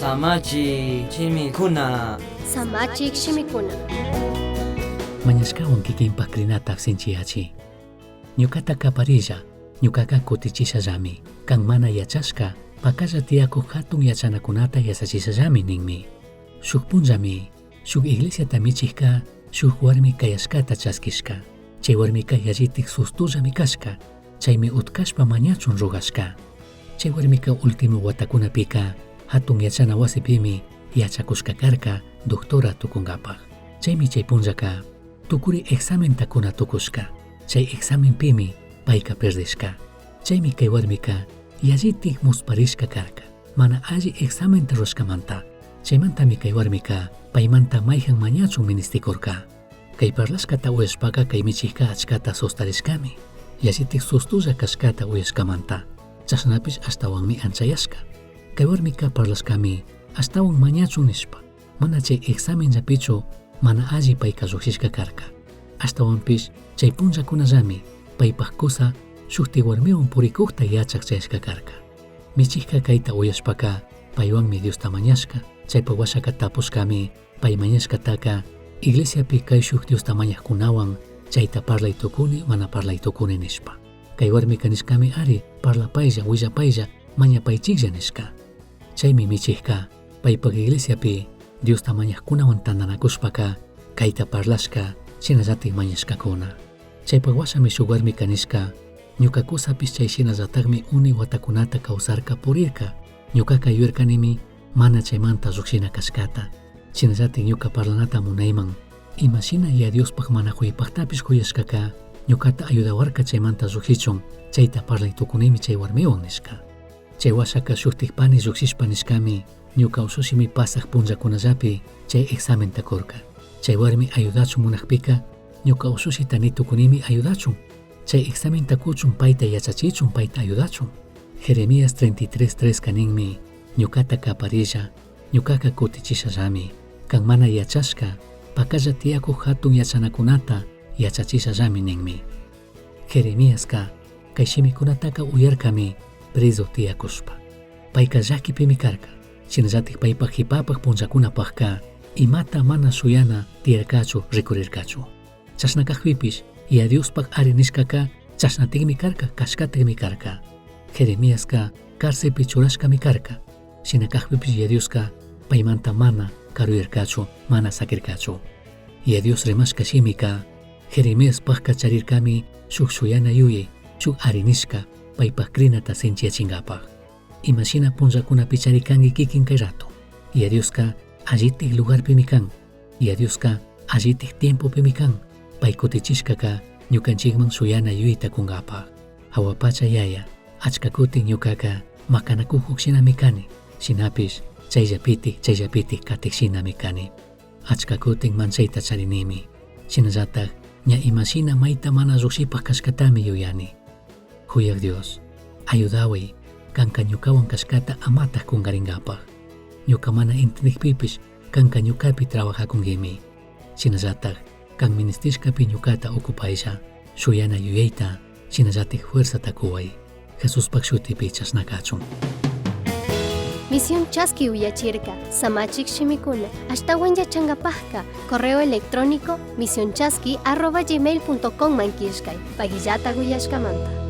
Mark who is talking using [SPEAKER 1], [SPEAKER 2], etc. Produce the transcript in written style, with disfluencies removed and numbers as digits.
[SPEAKER 1] Samachik shimikuna.
[SPEAKER 2] Samachik shimikuna.
[SPEAKER 3] Mañashcahuan kikinpaj crinata sinchiyachi. Ñucata caparilla, ñucaca kutichishallami. Can mana yachashca, pacalla tiyakuj jatun yachanacunata yachachishallami ninmi. Shuj punllami, shuj iglesiata michijca, shuj huarmi cayashcata chasquishca. Chai huarmica yallitaj sustullami cashca, chaimi utcashpa mañachun rogashca. Chai huarmica último huatacunapica, jatun yachana huasipimi yachacushca carca doctora tucungapaj. Chaimi chai punllaca, tucuri examenta cuna tucushca. Chai examenpimi paica perdishca. Chaimi cai huarmica yallitaj musparishca carca. Mana alli examenta rurashcamanta. Chaimantami cai huarmica paimanta maijan mañachun ministicurca. Cai parlashcata uyashpaca cai michijca achcata sustarishcami. Yallitaj sustulla cashcata uyashcamanta. Chashnapish ashtahuanmi anchayashca. Cai huarmica parlashcami ashtahuan mañachun nishpa. Mana chai examenllapichu mana alli paica llujshishca carca. Ashtahuanpish chai punllacunallami paipaj cusa shujti huarmihuan puricujta yachaj chayashca carca. Michijca caita uyashpaca paihuanmi Diosta mañashca. Chaipa huashaca tapushcami pai mañashcataca iglesiapi caishuj Diosta mañajcunahuan chaita parlai tucuni mana parlai tucuni nishpa. Cai huarmica nishcami ari parlapailla huillapaylla mañapaichijlla nishca. Chaimi michijca paipaj iglesiapi Diosta mañajcunahuan tandanacushpaca caita parlashca shinallataj mañashcacuna. Chaipa huashami shuj huarmica nishca ñuca cusapish chai shinallatajmi uni huatacunata causarca purirca. Ñucaca yuyarcanimi mana chaimanta llujshina cashcata. Shinallataj ñuca parlanata munaiman. Ima shina Yaya Diospaj mana juyapajtapish juyashcaca ñucata ayudahuarca chaimanta llujshichun chaita parlai tucunimi chai huarmihuan nishca. Chai huashaca shujtaj pani llujshishpa nishcami ñuca ushushimi pasaj punllacunallapi chai examenta curca. Chai huarmi ayudachun munajpica ñuca ushushita ni tucunimi ayudachun. Chai examenta cuchun paita yachachichun paita ayudachun. Jeremías 33:3 ninmi ñucata caparilla, ñucaca cutichishallami. Can mana yachashca, pacalla tiyacuj jatun yachanacunata yachachishallami ninmi. Jeremiasca cai shimicunataca uyarcami prezo tiyacushpa. Paica llaquipimi carca. Shinallataj paipaj jipapaj punllacunapajca imata mana shuyana tiyarcachu ricurircachu. Chashna cajpipish Yaya Diospaj ari nishcaca chashnatajmi carca, cashcatajmi carca. Jeremiasca carcelpi churashcami carca. Shina cajpipish Yaya Diosca paimanta mana caruyarcachu, mana saquircachu. Yaya Dios rimashca shimica Jeremiaspajca charircami shuj shuyana yuyai, shuj ari nishca paipaj crinata sinchiyachingapaj. Ima shina punllacunapi charicangui quiquin cai rato. Yaya Diosca allitaj lugarpimi can. Yaya Diosca allitaj tiempopimi can. Pai cutichishcaca ñucanchijman shuyana yuyaita cungapaj. Jahua pacha Yaya, achca cutin ñucaca macanacujuj shinami cani. Shinapish chaillapitaj chaillapitaj catij shinami cani. Achca cutin manchaita charinimi. Shinallataj ña ima shina maita mana llujshipaj cashcatami yuyani. Juyaj Dios, ayudahuai, canca ñucahuan cashcata amataj cungaringapaj. Ñuca mana entendijpipish canca ñucapi trabajacunguimi. Shinallataj can ministishcapi ñucata ocupailla, shuyana yuyaita, shinallataj fuerzata cuhuai. Jesuspaj shutipi chashna cachun.
[SPEAKER 2] Misión Chaski uyachirca, Samachik shimikuna, ashtahuan yachangapajca, correo electrónico misionchaski@gmail.com man killkay, pagillata uyashcamanta.